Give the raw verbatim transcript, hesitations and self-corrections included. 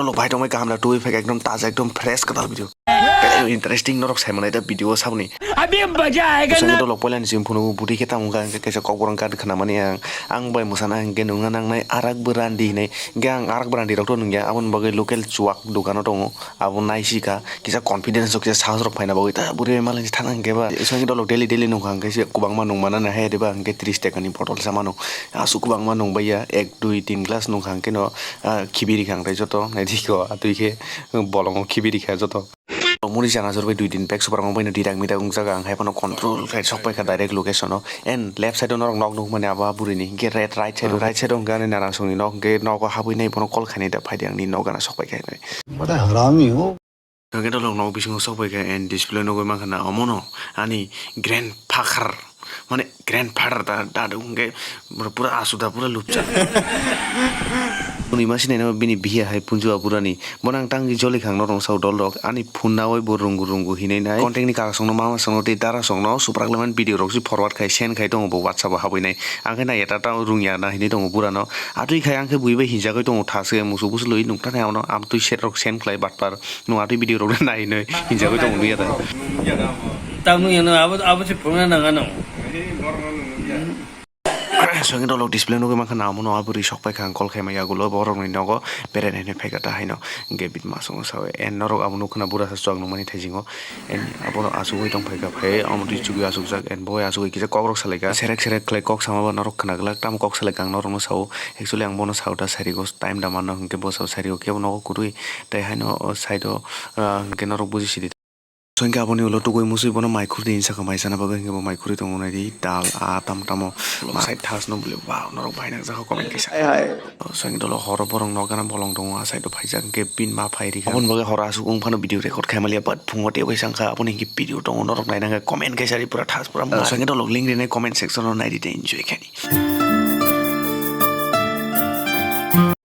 Tolok bai tongbai kaham da twi phai ekdom taja ekdom fresh kwtal video. Tei interesting norok sai manai da video saboni. अभी मजा आएगा Swngwi ना। Tolok poilani simi phunu budi khe tamo wngkha hwnkhe kaisa kokborok gan khna mani ang. Ang bai mwsana hwnkhe nungna nangnai arak bwrandi hinwi. Hwnkhe ang arak bwrandi rok to nungya aboni bagwi local chuwak dukano tongo. Abo naisika kisa confidence rok kisa sahos rok phaina bagwi ta bwrwi malai thana hwnkhe ba. Swngwi tolok daily daily nungkha hwnkhe se kwbangma nungmana nahaya deba hwnkhe tris tekani bottle sa mano. Aswk kwbangma nungbaiya ek dui tin glass nungkha hwnkhe no, ah, khibi rikha ang tai joto naidi ko atwi khe bolongo khibi rikha joto. Muri chana jorbai dui din bag super mobile no didak midak wngjaga ang hai phano control khai sok paikha direct location o and left side o norok nok nukmani abo bwrwini hwnkhe red right side o right side o hwnkhe ani narasongni nok hwnkhe nogo habwi nai bono call khainai da phaidi ang nini nok gana sok paikha hinwi. बड़ा हरामी हो। Hwnkhe tolok nok bisingo sok paikha and display nugwi mankha na omono ani grandfather mane grandfather da dadu hwnkhe pura asuda pura lupcha. Hwnwi ma sinai no bini biya hai punju aburani. Bono ang tangwi joli khang norok sao dol rok ani phone nawi bo rungu rungu hinwi nai contact ni kaksong no mama song no tei dara song no suprak lemani video rok si forward khai send khai tongo bo WhatsApp o habwi nai ang khe nai eta ta rung ya na hinwi tongo bura no atwi khai ang khe bui bai hinjagwi tongo tha se musu busu lwi nukta nai ano amtwi set rok send khlai batpar nung atwi video rok nai hinwi hinjagwi tongo nui ya da. Tamo yano abo abo se phone na nang ano. Swngwi dolok display nugwi mankha na omono aboni sok paikha ang call khaima yagulo borokni nogo berai nainwi phaikha ta haino hwnkhe bini masongo sawi and norok abo nukha na bura sa chuak nungmani thaisingo and abono achugwi tongphaikha phai omo twi chugwi achukjak and bo hai achugwi kisa kokrok salaikha serek serek khlai kok sama ba norok khna glak tamo kok salaikha ang norokno sao actually ang bono sao ta sarigo time da mano hwnkhe bo sao sarigo kebo nogo kwrwi tei haino o side o hwnkhe norok buji sidi. Hwnkhe aboni ulo tugui musui bono mai khurdi hinwi sakha, mai chana bagwi hwnkhe bo mai khurui tongo naidi dal aa tamo tamo. Sai thas no bole wow norok bai nang jakha comment kaisa. Hai hai. Hwnkhe dolo horo borok nok gana bolong tongo a side o phaijak hwnkhe bini ma phai rikha. Aboni bagwi horo aswk wng phano video record khai maliya but phungo tei bai sangkha aboni hwnkhe video tongo norok nai nang comment kaisa ri pura thas pura ma. Hwnkhe dolok link rinai comment section o naidi tei enjoy khaidi.